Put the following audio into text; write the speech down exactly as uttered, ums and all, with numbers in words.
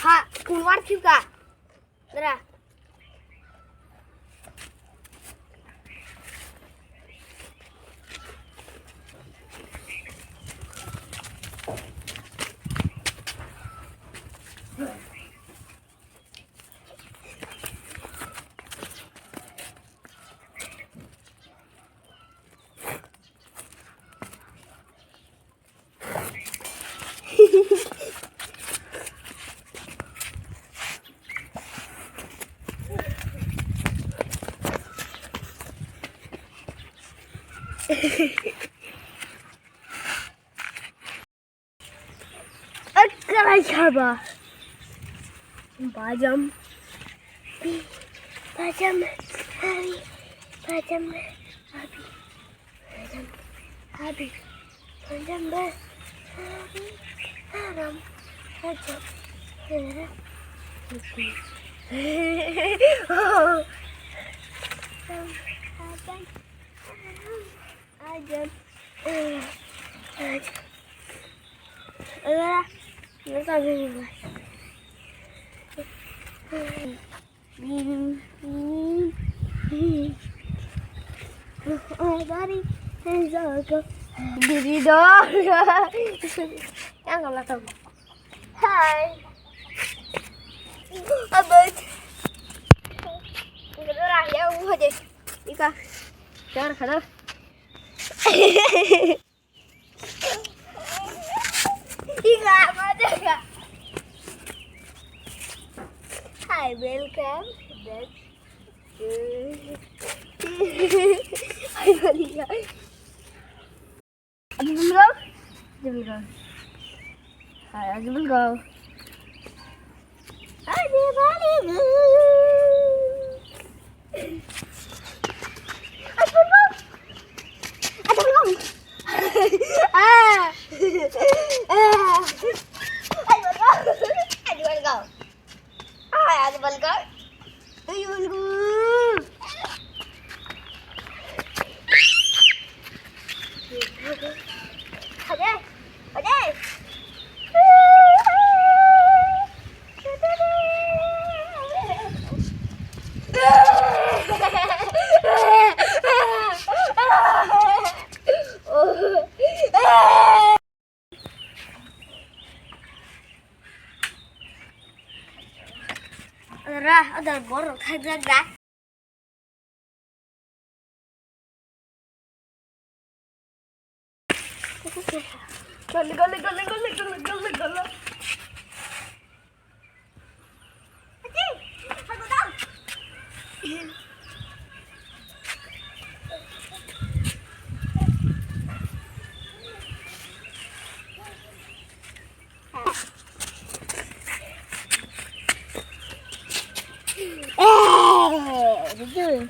Ha, keluar juga. Dara. Ekkalai saba. Bajam. Bajam. Hari. Bajam. Hari. Bajam. Hari. Bajam. Hari. Haram. Bajam. Hari. Bajam. Haram. Ajan. Ajan. Ajan. Dari. Dari dong. Yang kamu lakukan. Hai. Abad. Enggak ada lah, ya, gua aja. Ika. Jangan, karena. Ika, apa aja, Kak? Hai, welcome back. Hai, Maria. Aji belgau, aji belgau. Hai, aji belgau. Aji belgau. Aji belgau. Aji belgau. Ah. Ah. Aji belgau. Aji belgau. Ay, ano balikan? Ay, ano? Hadi, hadi. Ra, ada borok thajak da. Gole, gole, gole. Eh, jujur.